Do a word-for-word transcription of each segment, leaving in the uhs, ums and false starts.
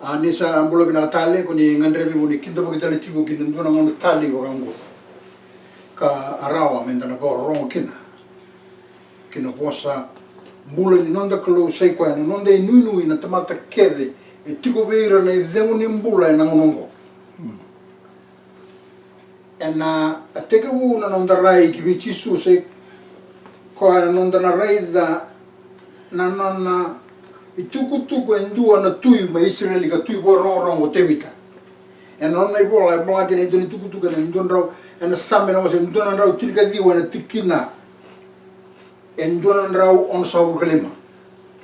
A ni sa bula vinaka tale, ko ni gadrevi mo ni kidavaki tale tiko ki na dua na gauna tale vaka oqo, ka a rawa me da na vakarorogo kina ki na vosa bula ni noda Kalou, sa i koya na noda inuinui na tamata kece e tiko vei ira na icegu ni bula ena gauna oqo. Ena a tekivu na noda rai ki vei Jisu, sa i koya na noda na raica na nona itukutuku e dua na tui mai Isireli ka tui vakarogorogo, o Tevita. Ena nona ivola e vola kina e dua na itukutuku ena dua na drau, ena Same na wase e dua na drau tinikaciwa, ena tikina e dua na drau onosagavulu ka lima.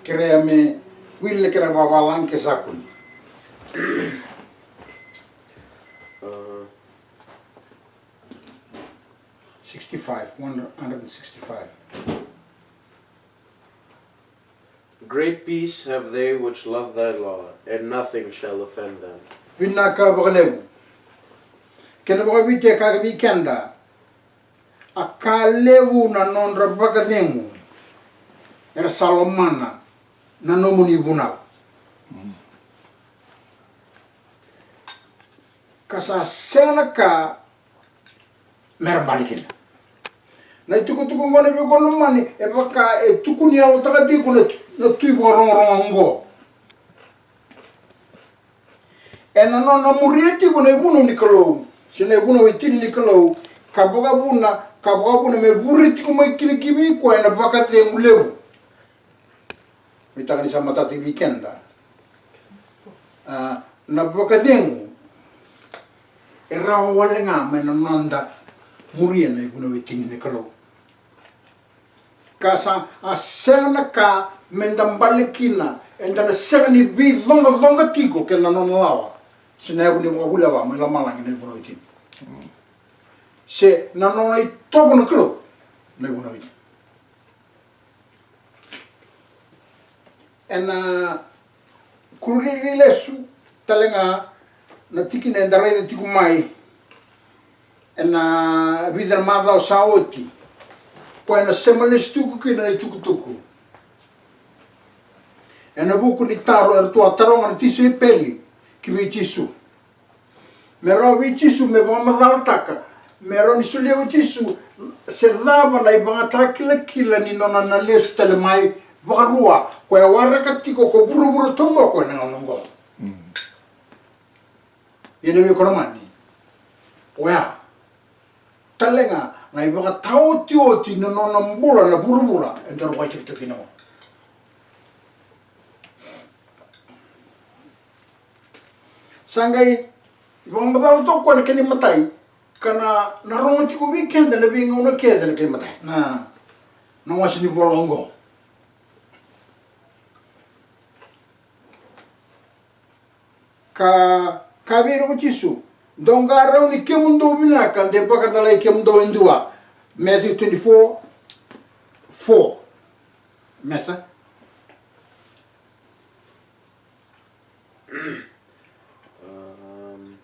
Kerea me wili na kena vakavalagi ke sa kune. Sixty-five, one hundred and sixty-five. Great peace have they which love thy law, and nothing shall offend them. Vinaka vakalevu. Kena vakaviti e kaya vei keda, a ka levu na nodra vakacegu era sa lomana na nomuni vunau. Ka sa sega na ka mera bale kina. Na itukutuku oqo na veiwekani lomani, e vaka e tukuni yalotaka tiko na, na tui vakarogorogo oqo. Ena nona muria tiko na ivunau ni Kalou se na ivunau e tini ni Kalou, ka vakavuna, ka vakavuna me vure tiko mai kina ki vei koya na vakacegu levu. Nuitaka ni sa matata vei keda. A, na vakacegu e rawa wale ga mai na noda muria na ivunau e tini ni Kalou. Ka sa, a sega na ka meda bale kina, eda na sega ni veicoqacoqa tiko kei na nona lawa se na yavu ni vakavuli mai lomalagi na ivunau e tini, se na nona itovo na Kalou na ivunau e tini. Ena kuru riri lesu tale ga na tikina eda raica tiko mai ena vica na macawa sa oti, ko ena sema lesu tiko kina na itukutuku. Ena vuku ni taro eratou a taroga na tisaipeli ki vei Jisu. Me rawa vei Jisu me vakamacalataka, me rawa ni solia vei Jisu se cava na ivakatakilakila ni nona na lesu tale mai vakarua, ko e waraka tiko ko vuravura taucoko ena gauna oqo. Ia na veiwekani lomani, oya tale ga na ivakataotioti na nona bula na vuravura e daru vakatikitiki kina oqo. Sa qai vakamacala toka na kena imatai, ka na, na rogo tiko vei keda na veigauna kece na kena imatai na, na wase ni vola oqo. Ka, ka vei ira ko Jisu, dou qarauni kemudou vinaka de vakacalai kemudou e dua. Matthew twenty-four, four. Mesa. Um,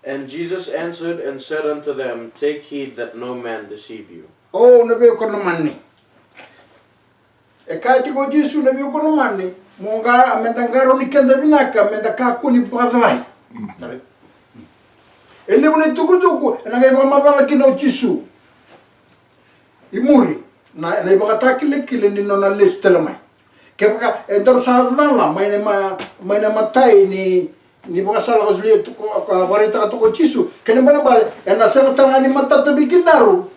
and Jesus answered and said unto them, take heed that no man deceive you. O na veiwekani lomani. E kaya tiko o Jisu na veiwekani lomani, mo qa, meda qarauni keda vinaka, meda kakua ni vakacalai. E levu na itukutuku ena qai vakamacala kina o Jisu. I muri, na, na ivakatakilakila ni nona lesu tale mai. Kevaka e daru sa cala mai na ma, mai na imatai ni, ni vakasala ka solia tu ko, ka vakaraitaka toka o Jisu, kena ibalebale ena sega tale ga ni matata vei kedaru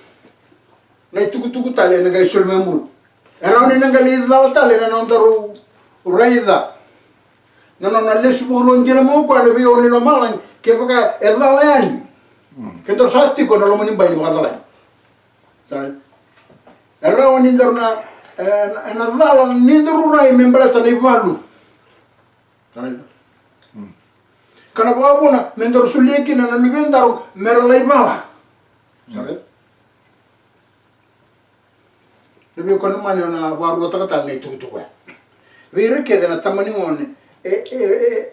na itukutuku tale ena qai soli mai muri. E rawa ni na qai lai cala tale na nodaru raica na nona lesu vakarua dina mai o koya na veigauna ni lomalagi, kevaka e cala yani. Kedaru sa tiko ena loma ni bai ni vakacalai. Sa raica? E rawa ni daru na, e, ena cala ni daru rai me baleta na ivalu. Sa raica? Ka na vakavuna me daru solia kina na luvedaru mera lai vala. Sa raica? Na veiwekani lomani, au na vakaruataka tale na itukutuku ya. Vei ira kece na tama ni gone e, e, e,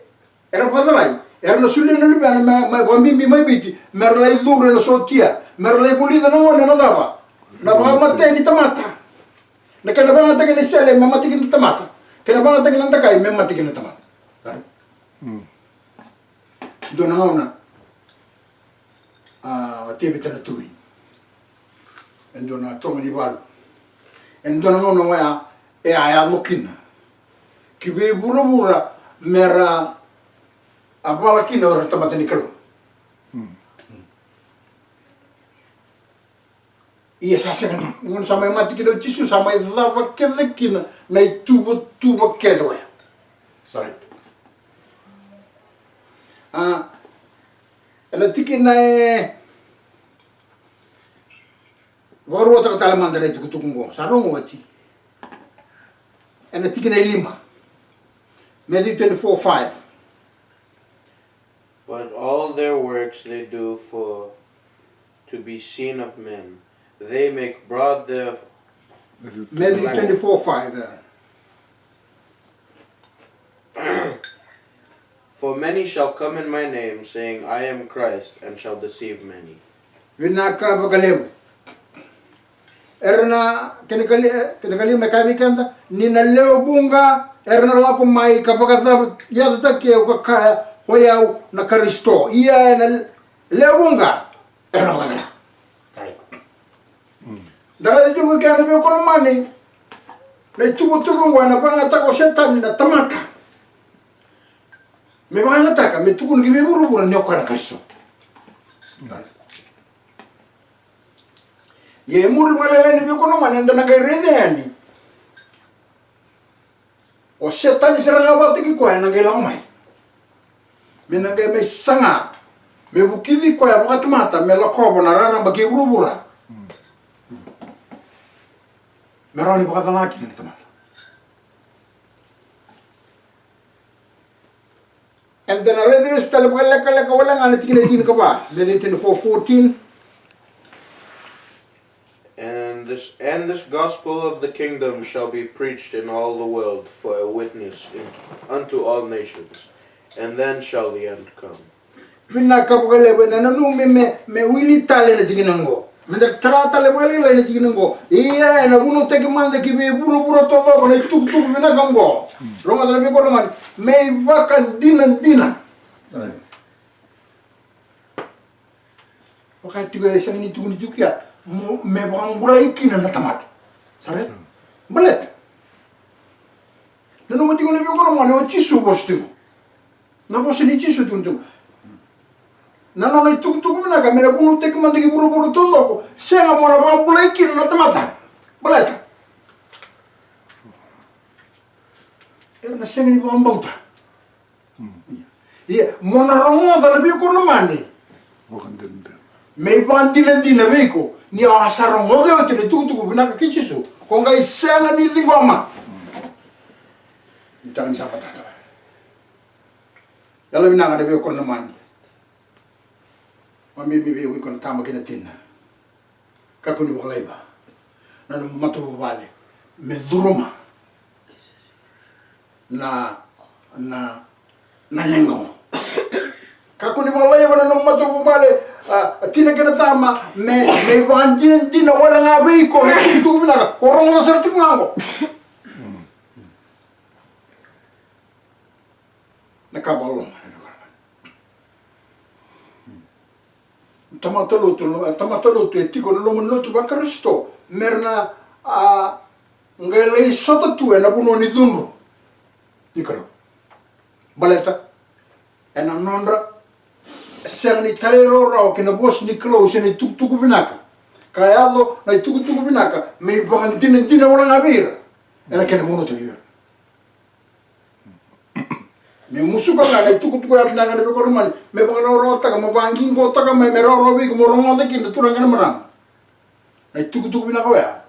era vakacalai, era na solia na luvena me, me vakabibi mai Viti, mera lai curu ena sotia, mera lai vulica na gone na cava na vakamatea ni tamata. Na kena vakayagataki na isele me mate kina na tamata, kena vakayagataki na dakai me mate kina na tamata. Mm. Dua na gauna, a, o Tevita na tui, e dua na toga ni valu, e dua na gauna oya e a yaco kina ki vei vuravura me ra a vala kina o ira na tamata ni Kalou. Mm. Ia sa sega ni, ni gauna sa mai mate kina o Jisu, sa mai cava kece kina na ituvatuva kece oya. Sa rai. A, ena tikina e, vakaruataka tale mada na itukutuku oqo, sa rogo oti. Ena tikina e lima. Matthew twenty-four five. But all their works they do for to be seen of men. They make broad their Matthew twenty-four five, e. For many shall come in my name, saying, "I am Christ," and shall deceive many. Vinaka vakalevu. Era na, kena ikali-, kena ikalima e kaya vei keda, ni na lewe vuqa era na lako mai ka vakayacataki au ka kaya, "O yau na Karisito." Ia ena lewe vuqa era na vakayacataka. Da raica tiko i kea na veiwekani lomani, na ituvatuva oqo ena vakayagataka o Setani na tamata me vakayagataka, me tukuna ki vei vuravura ni o koya na Karisito. Ia e muri vakalailai na veiwekani lomani, eda na qai raica yani o Setani sara ga vakataki koya ena qai lako mai, me na qai mai saga me vukici koya vakatamata me lakova na raraba kei vuravura, me rawa ni vakacala kina na tamata. Eda na raica lesu tale vakalekaleka wale ga na tikina e tinikava, Matthew twenty-four fourteen. And this, and this gospel of the kingdom shall be preached in all the world for a witness in, unto all nations, and then shall the end come. Vinaka vakalevu, ena nanumi me, me wili tale na tikina oqo. Meda tara tale vakalailai na tikina oqo. Ia ena vunautaki mada ki vei vuravura taucoko na itukutuku vinaka oqo. Rogoca na veiwekani lomani, me ivakadinadina. Vaka tiko e sega ni tukuni tiko ya, mo, me vakabulai kina na tamata. Sa raica? Baleta nanuma tiko na veiwekani lomani, o Jisu vosa tiko. Na vosa ni Jisu tukuni tiko. Na nona itukutuku vinaka me na vunautaki mada ki vuravura taucoko, sega mo na vakabulai kina na tamata. Baleta era na sega ni vakabauta. Ia mo na rogoca na veiwekani lomani, me ivakadinadina vei iko ni o a sa rogoca oti na itukutuku vinaka kei Jisu, ko qai sega ni ciqoma. Ni taka ni sa matata. Yalovinaka na veiwekani lomani. Mo bibi vei iko na tama kei na tina. Kakua ni vakalaiva na nomu matavuvale me curuma na, na, na leqa oqo. Kakua ni vakalaiva na nomu matavuvale, a, a tina kei na tama me, me ivakadinadina wale ga vei iko na itukutuku vinaka ko rogoca sara tiko ga oqo. Na ka vakaloloma na veiwekani lomani. Tamata lotu, tamata lotu e tiko ena loma ni lotu vaKarisito me ra na, a, qai lai sota tu ena vanua ni cudru ni Kalou. Baleta ena nodra sega ni talairawarawa ki na vosa ni Kalou se na itukutuku vinaka. Ka yaco na itukutuku vinaka me ivakadinadina wale ga vei ira ena kena vunautaki vei ira. Me musuka ga na itukutuku ya vinaka na veiwekani lomani, me vakarawarawataka, mo vaqiqotaka mai, me rawarawa vei iko mo rogoca kina na turaga kei na marama. Na itukutuku vinaka oya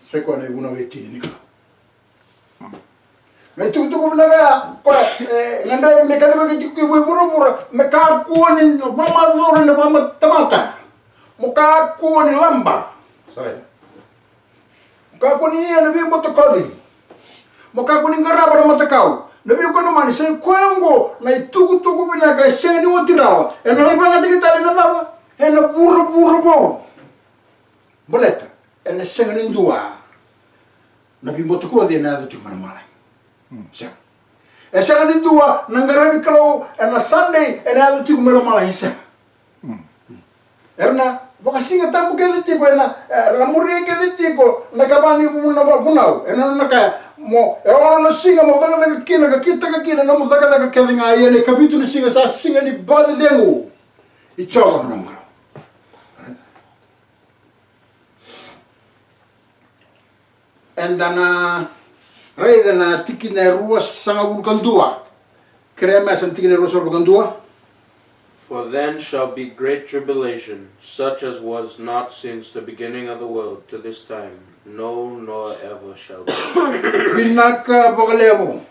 sai koya na ivunau e tini ni Kalou. Na itukutuku vinaka oya koya e gadrevi me kacivaki tiko ki vuravura, me kakua ni vakamacori na vakamatamata. Mo kakua ni laba. Sa raica. Mo kakua ni ia na veibutakoci. Mo kakua ni qarava na matakau. Na veiwekani lomani, sai koya oqo na itukutuku vinaka e sega ni oti rawa. Ena lai vakayagataki tale ena cava? Ena vuravura vou. Baleta ena sega ni dua na veibutakoci ena yaco tiko mai na malai. Sega. E sega ni dua na qaravi Kalou ena Sunday ena yaco tiko mai lomalagi, e sega. Era na vakasigatabu kece tiko, ena, e, ra muria kece tiko na ikava ni vunau, vunau. Ena nona kaya, mo, e ono na siga mo cakacaka kina ka kitaka kina na nomu cakacaka kece ga, ia na ikavitu ni siga sa siga ni vakacecegu i Jiova na nomu Kalou. Eda na raica na tikina e ruasagavulu ka dua. Kerea me sa na tikina e ruasagavulu ka dua. For then shall be great tribulation, such as was not since the beginning of the world to this time, no, nor ever shall be. Vinaka vakalevu.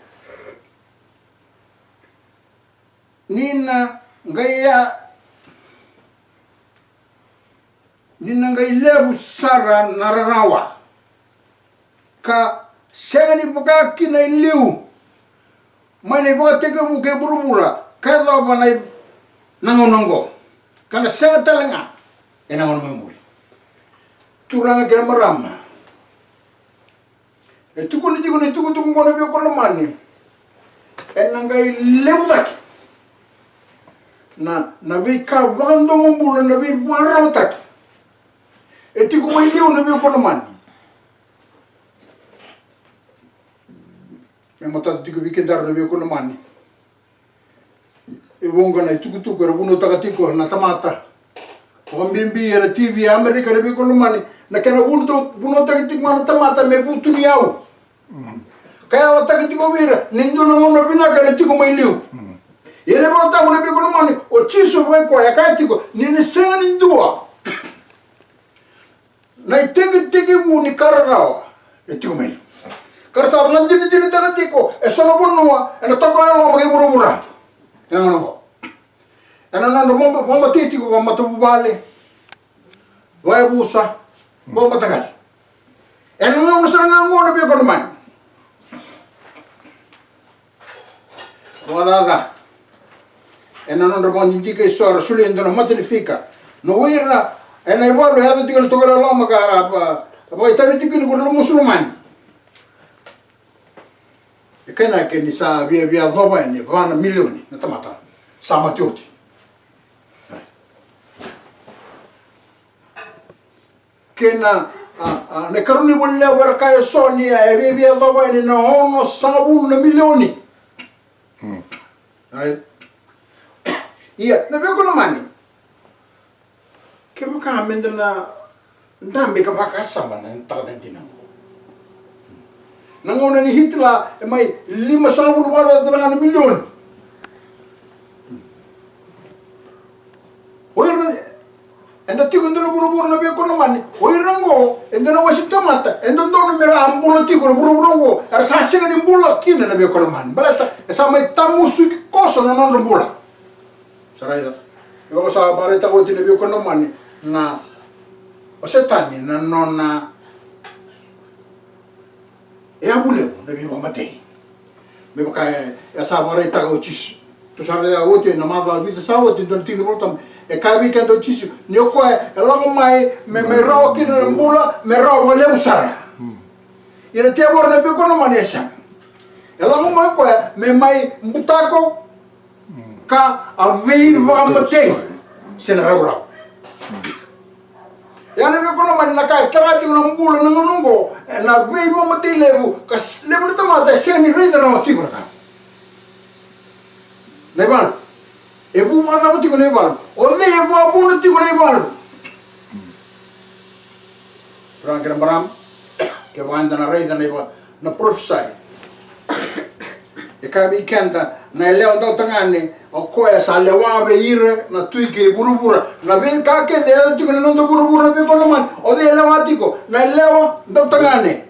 Ni na qai ya, ni na qai levu sara na rarawa, ka sega ni vaka kina e liu mai na ivakatekivu kei vuravura ka yacova na i-, na gauna oqo, ka na sega tale ga ena gauna mai muri. Turaga kei na marama, e tukuni tiko na itukutuku oqo na veiwekani lomani, ena qai levu cake na, na veika vakadomobula, na veivakararawataki e tiko mai liu na veiwekani lomani. Me matata tiko vei kedaru na veiwekani lomani. E vuqa na itukutuku era vunautaka tiko na tamata. Vakabibi ena T V e Amerika na veiwekani lomani, na kena vunau-, vunautaki tiko ga na tamata me vutuniyau. Ka yalataki tiko vei ira ni dua na gauna vinaka ena tiko mai liu. Ia na iVolatabu na veiwekani lomani, o Jisu vaka e koya e kaya tiko ni na sega ni dua na itekitekivu ni ka rarawa e tiko mai liu. Ka ra sa vakadinadinataka tiko e so na vanua ena toka e loma kei vuravura ena gauna oqo. Ena nodra vakamatei tiko vakamatavuvale, vakayavusa, vakamataqali. Ena gauna sara ga oqo na veiwekani lomani, vakacaca, ena nodra vakadidike e so era solia e dua na mata ni fika. Na o ira ena ivalu e yaco tiko ena toka e loma ka ra vakaitavi tiko kina ko ira na Musulomani. E kainaki ni sa viavia yacova yani e va na milioni na tamata sa mate oti. Kei na, a, a, na ikarua ni ivola ni Lewa era kaya e so ni a, e viavia yacova yani na onosagavulu na milioni. Ia na veiwekani lomani, kevaka meda na dabe ka vakasama na takata dina oqo. Na gauna ni Hitler e mai limasagavulu vakacaca tale ga na milioni. O ira eda tiko e dua na vuravura na veiwekani lomani, o ira oqo e dua na wase ni tamata e dodonu me ra a bula tiko na vuravura oqo, era sa sega ni bula kina na veiwekani lomani, baleta e sa mai tamusuki koso na nodra bula. Sa raica. Io, au sa vakaraitaka oti na veiwekani lomani na, o Setani na nona yavu levu na veivakamatei. Me vaka e, e sa vakaraitaka o Jisu. Tou sa raica oti ena macawa vica sa oti, dua na tiki ni Volatabu. E kaya vei keda o Jisu ni o koya e lako mai me, me rawa kina na bula, me rawa vakalevu sara. Ia na tevoro na veiwekani lomani e sega. E lako mai o koya me mai butako ka a veivakamatei se na raurau. Ia na veiwekani lomani, na ka e tara tiko na bula na gauna oqo, e na veivakamatei levu, ka s-, levu na tamata e sega ni raica rawa tiko na ka. Na ivalu. E vu vakacava tiko na ivalu? O cei e vakavuna tiko na ivalu? Turaga kei na marama, kevaka eda na raica na iva-, na parofisai. E kaya vei keda na yalewa dautagane, o koya sa lewa vei ira na tui kei vuravura. Na veika kece e yaco tiko na noda vuravura na veiwekani lomani, o cei e lewa tiko? Na yalewa dautagane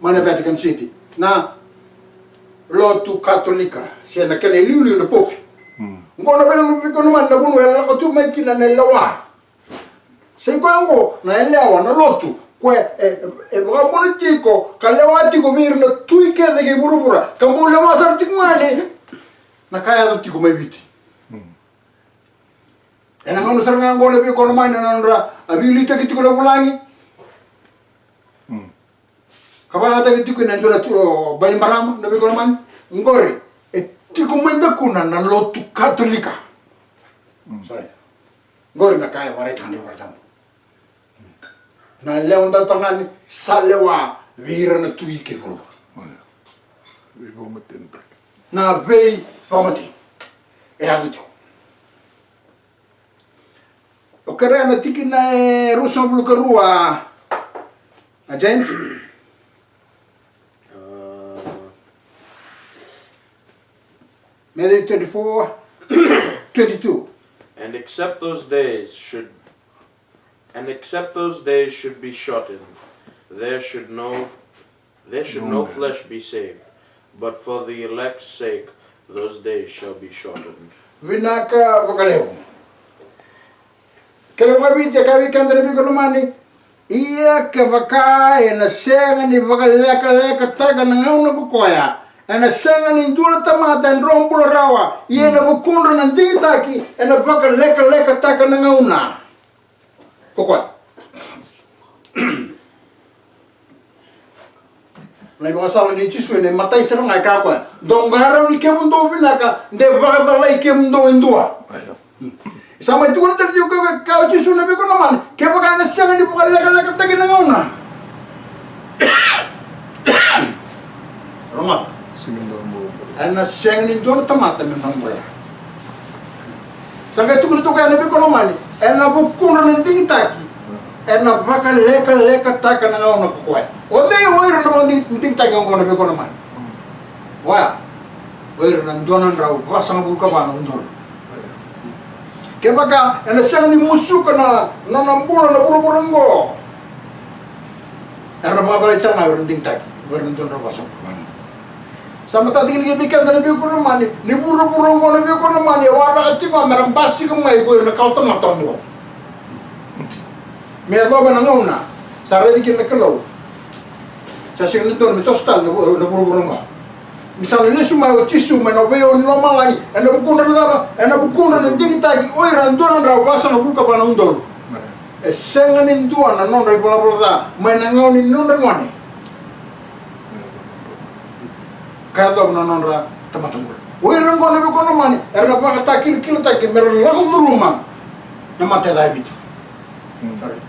mai na Vatican City, na lotu Katolika, se na kena iliuliu na popi. Oqo na veiwekani lomani na vanua e lako tu mai kina na yalewa. Sa i koya oqo na yalewa, na lotu, koya e, e, e vakavuna tiko ka lewa tiko vei ira na tui kece kei vuravura, ka bau lewa sara tiko ga yani na ka e yaco tiko mai Viti. Ena gauna sara ga oqo na veiwekani lomani, na nodra a veiliutaki tiko na vulagi. Ka vakayagataki tiko ena dua na tu, o, Bainimarama na veiwekani lomani. Oqori e Tiko mai dakuna na lotu Katolika. Sorry. Qori na ka e vakaraitaka na iVolatabu. Na lewa dautagane sa lewa vei ira na tui kei vuravura. Veivakamateni. Na veivakamateni. E yaco tiko. O kerea na tikina e ruasagavulu ka rua, a James? Uh, Matthew twenty-four, twenty-two. And except those days should, and except those days should be shortened, there should no, there should no flesh be saved, but for the elect's sake those days shall be shortened. Vinaka vakalevu. Kena vakaviti e kaya vei keda na veikonamani, ia kevaka ena sega ni vakalekalekataka na gauna ko koya, ena sega ni dua na tamata e dro bula rawa, ia ena vukudra na digitaki ena vakalekalekataka na gauna ko koya. Na ivakasala nei Jisu ena imatai sara ga e kaya koya, dou qarauni kemudou vinaka de vakacalai kemudou e dua. Io. Sa mai tukuna tale tiko, ka, ka o Jisu na veikonamani, kevaka ena sega ni vakalekalekataki na gauna. Rogoca. Sega ni dua na bula. Ena sega ni dua na tamata me dro bula. Sa qai tukuna tiko ya na veikonamani, ena vukudra na digitaki, ena vakalekalekataka na gauna ko koya. O cei o ira na vakadigi-, digitaki oqo na veikonamani? Oya, o ira na dua na drau vasagavulu ka va na udolu. Kevaka ena sega ni musuka na, na nona bula na vuravura oqo, era na vakacalai tale ga o ira na digitaki, o ira na dua na drau vasagavulu ka va na udolu. Sa matata tiko vei keda na veikonamani, ni vuravura oqo na veikonamani e waraka tiko ga me ra basika mai ko ira na kawatamata oqo. Me yacova na gauna sa raici kina na Kalou. Sa sega ni dodonu me toso tale na vu-, na vuravura oqo. Ni sa na lesu mai o Jisu mai na veione ni lomalagi, ena vukudra na cava? Ena vukudra na digitaki o ira na dua na drau vasagavulu ka va na udolu. E sega ni dua na nodra ivalavala ca mai na gauna ni nodra gone ka yacova na nodra tamata bula. O ira oqo na veikonamani era na vakatakilakilataki me ra lako curuma na mate ca e vitu. Sorry.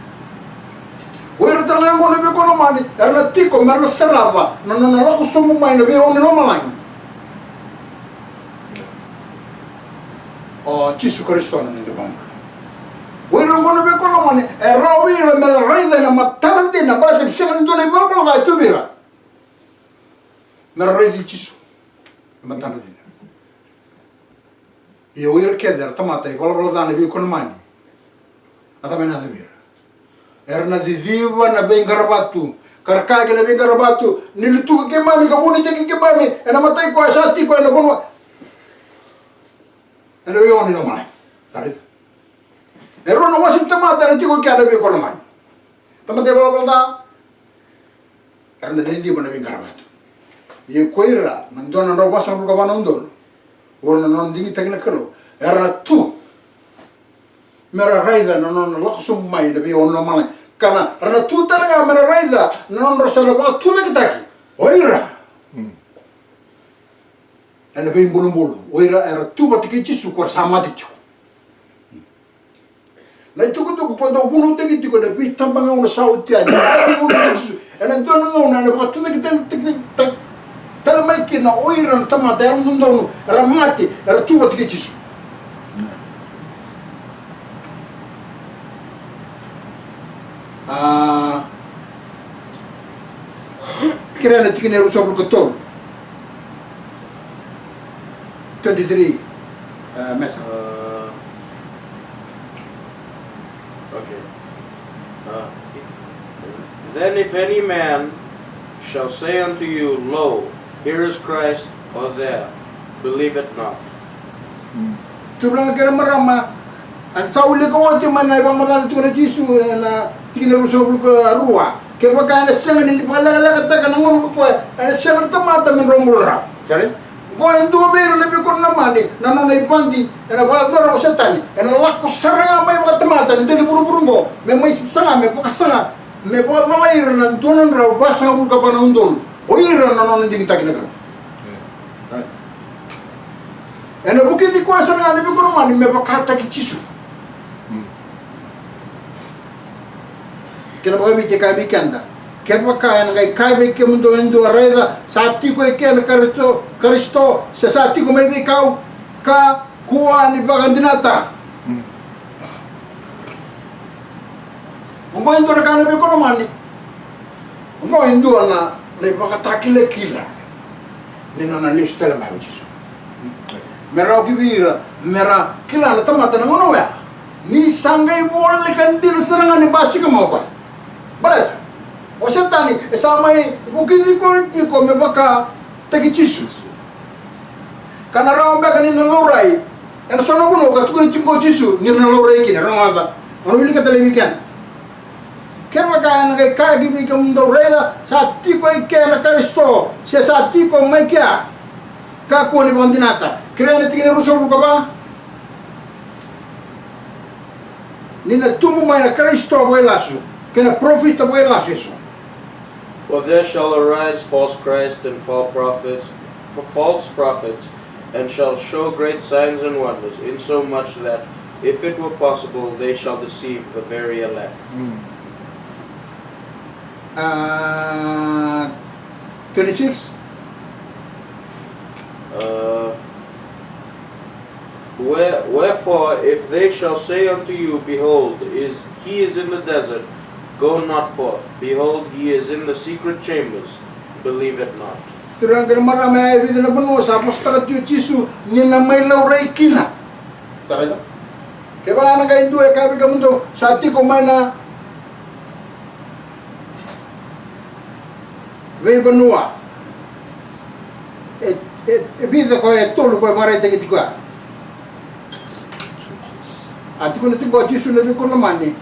O ira tale ga oqo na veikonamani era na tiko me ra na sarava na nona lako sobu mai na veione ni lomalagi o Jisu Karisito na noda iVakabula. O ira oqo na veikonamani e rawa vei ira me ra raica ena matadra dina, baleta ni sega ni dua na ivalavala ca e tu vei ira me ra raici Jisu ena matadra dina. Ia o ira kece era tamata ivalavala ca na veikonamani, a cava ena yaco vei ira? Era na ciciva na veiqaravatu, ka ra kaya kina na veiqaravatu, ni lutuki keimami ka vunitaki keimami ena mata i koya sa tiko ena vanua, ena veione ni lomalagi. Ka raica? E rua na wase ni tamata era tiko kina na veikonamani. Tamata ivalavala ca, era na ciciva na veiqaravatu. Ia ko ira na dua na drau vasagavulu ka va na udolu, o ira na nona digitaki na Kalou, era na tu me ra raica na nona lako sobu mai na veione ni lomalagi. Ka na, ra na tu tale ga me ra raica na nodra sa na vakatucaketaki o ira ena veibulubulu, o ira era tu vata kei Jisu ko ra sa mate tiko. Na itukutuku ko dau vunautaki tiko ena veitabagauna sa oti yani, ena dua na gauna ena vakatucaketaki tale, tale, tale, tale mai kina o ira na tamata yalododonu era mate, era tu vata kei Jisu. A, kerea na tikina e ruasagavulu ka tolu. Twenty-three, uh, Mesa. Uh, okay. Uh, then if any man shall say unto you, Lo, here is Christ, or there, believe it not. Turaga kei na marama, a sa wilika oti mai na ivakamacala tiko na Jisu ena tikina e ruasagavulu ka rua. Kevaka ena sega ni vakalekalekataka na gauna ko koya, ena sega na tamata me dro bula rawa. Sere? Qo e dua vei ira na veikonamani, na nona ivadi ena vakayacora ko Setani, ena lako sara ga mai vakatamata ena dela ni vuravura oqo, me mai saga, me vakasaga, me vakacalai ira na dua na drau vasagavulu ka va na udolu. O ira na nona digitaki na Kalou. Right. Ena vukici koya sara ga na veikoromani me vakataki Jisu. Kena vakaviti e kaya vei keda, kevaka ena qai kaya vei kemudou e dua, raica, sa tiko e ke na Karisito, Karisito, se sa tiko mai veikau, kakua ni vakadinata. Oqo e dua na ka na veikoromani. Oqo e dua na, na ivakatakilakila ni nona lesu tale mai o Jisu. Me rawa ki vei ira me ra kila na tamata na gauna oya ni sa qai voleka dina sara ga ni basika mai o koya. Baleta o Setani e sa mai vukici koya tiko me vakataki Jisu. Ka na rawa beka ni na laurai ena so na vanua ka tukuna tiko o Jisu ni na laurai kina, rogoca. O na wilika tale vei keda. Kevaka ena qai kaya ki vei kemudou, raica, sa tiko e ke na Karisito, se sa tiko mai kea, kakua ni vakadinata. Kerea na tikina e ruasagavulu ka va. Ni na tubu mai na Karisito vakailasu kei na parofita vakailasu eso. For there shall arise false Christs and false prophets, false prophets, and shall show great signs and wonders, insomuch that, if it were possible, they shall deceive the very elect. Uh, twenty-six. Uh, Where, wherefore, if they shall say unto you, behold, is, he is in the desert, go not forth. Behold, he is in the secret chambers, believe it not. Turaga kei na marama, e vica na vanua sa vosataka tiko o Jisu ni na mai laurai kina. Tara ya. Kevaka na qai dua e kaya vei kemudou, sa tiko mai na veivanua. E, e, e vica koya, e tolu koya e vakaraitaki tiko ya. A tukuna tiko o Jisu na veikoromani,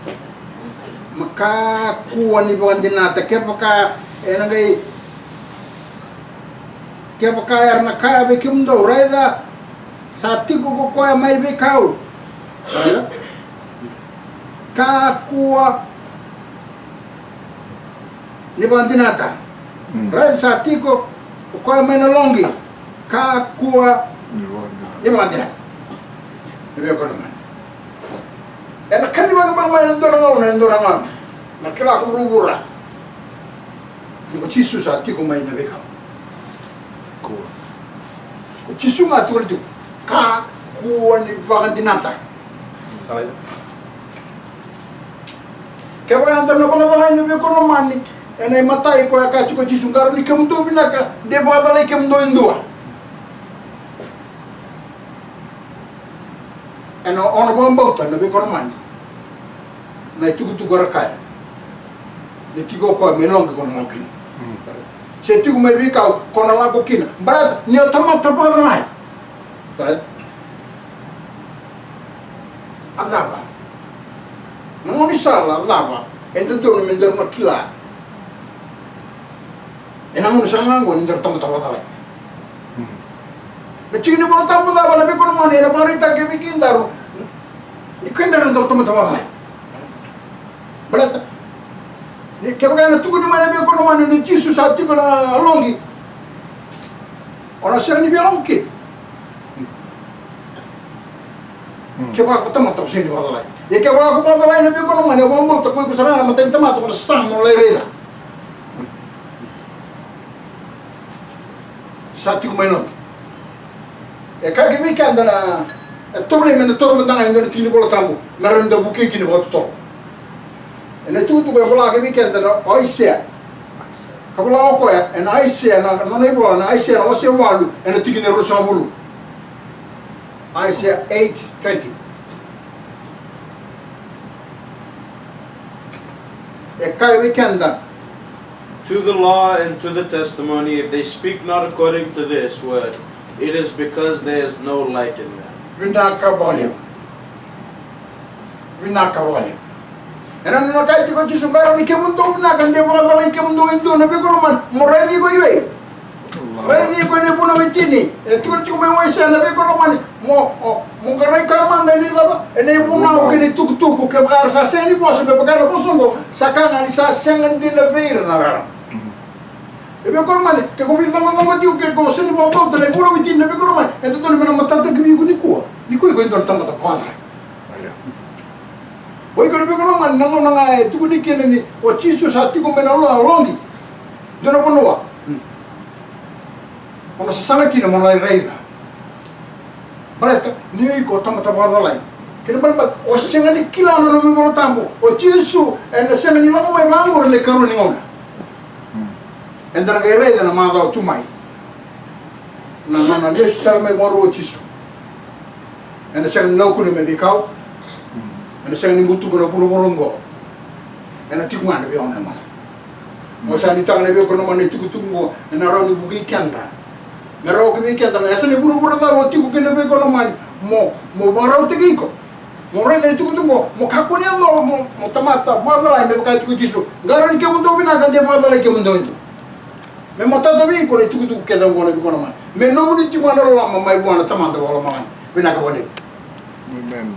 me kakua ni vakadinata. Kevaka ena qai, kevaka era na kaya vei kemudou, raica, sa tiko ko koya mai veikau. Raica. Kakua ni vakadinata. Raica, sa tiko o koya mai na loqi. Kakua ni vakadinata. Ni veikoromani. Ena kani vakabala mai ena dua na gauna, ena dua na gauna. Na kila ko vuravura ni ko Jisu sa tiko mai na veikau. Ko Jisu ga tukuna tiko, kakua ni vakadinata. Kevaka eda na vakacalai na veikoromani, ena imatai koya ka tiko o Jisu, qarauni kemudou vinaka, de vakacalai kemudou e dua. Ena o na vakabauta na veikoromani na itukutuku era kaya, ni tiko o koya mai loqi ko na lako kina. Se tiko mai veikau ko na lako kina. Baleta ni o tamata vakacalai. Baleta a cava na gaunisala, a cava e dodonu me daru na kila ena gauna sara ga oqo ni daru tamata vakacalai? Na tiki ni Vola Tabu cava na veikoromani ena vakaraitaka vei kedaru ni kedaru na daru tamata vakacalai? Baleta ni kevaka ena tukuni mai na veikoromani ni Jisu sa tiko na loqi, o na sega ni via lako kina. Kevaka ko tamata ko sega ni vakacalai. Ia kevaka ko vakacalai na veikoromani, au vakabauta ko iko sara ga na matai ni tamata ko na saga mo lai raica. Sa tiko mai loqi. E kaya ki vei keda na, e toro me na toro mada ga e dua na tiki ni Vola Tabu me rawa ni da vukei kina vakatotolo. Ena itukutuku e vola ki vei keda na Aisea. Ka vola o koya ena Aisea, na nona ivola na Aisea na wase walu, ena tikina e ruasagavulu. Isaiah eight twenty. E kaya vei keda, to the law and to the testimony, if they speak not according to this word, it is because there is no light in them. Vinaka vakalevu. Vinaka vakalevu. Ena nona kaya tiko o Jisu, qarauni kemudou vinaka, de vakacalai kemudou e dua na veikoromani, mo raici iko i vei? Raici iko ena ivunau e tini. E tukuna tiko mai o Aisea na veikoromani, mo, o, mo qarai koya mada ena icava? Ena ivunau kei na itukutuku. Kevaka era sa sega ni vosa me vaka na vosa oqo, sa ka ga ni sa sega dina vei ira na rarama. E vei iko lomani, ke ko veicoqacoqa tiko, ke ko sega ni vakabauta na ivola vei Jisu, e vei iko lomani, e dodonu me na matata ki vei iko nikua. Nikua iko e dua na tamata vakacalai. Io. O iko, e vei iko lomani, na gauna ga e tukuni kina ni o Jisu sa tiko mai na lo-, loqi. Dua na vanua. Hmm. O na sasaga kina mo na lai raica. Baleta ni o iko tamata vakacalai. Kena ibalebale, o sega ni kila na nomu iVola Tabu. O Jisu ena sega ni lako mai vaqori na ikarua ni gauna. Eda na qai raica na macawa tu mai. Na, na, na nona lesu tale mai vakarua o Jisu. Ena sega ni laukune me veikau. Ena sega ni butuka na vuravura oqo. Ena tiko ga na veigauna mana. Mo sa nuitaka na vei iko lomani, na itukutuku oqo ena rawa ni vukei keda. Me rawa ki vei keda na yasa ni vuravura cava o tiko kina, vei iko lomani, mo, mo vakarautaki iko. Mo raica na itukutuku oqo, mo kakua ni yacova mo, mo tamata vakacalai me vaka e tiko o Jisu. Qarauni kemudou vinaka, de vakacalai kemudou e dua. Me matata vei iko na itukutuku kece oqo, na vei iko lomani. Me nomuni tiko ga na loloma mai vua na Tamada Vakalomalagi. Vinaka vakalevu. Amen.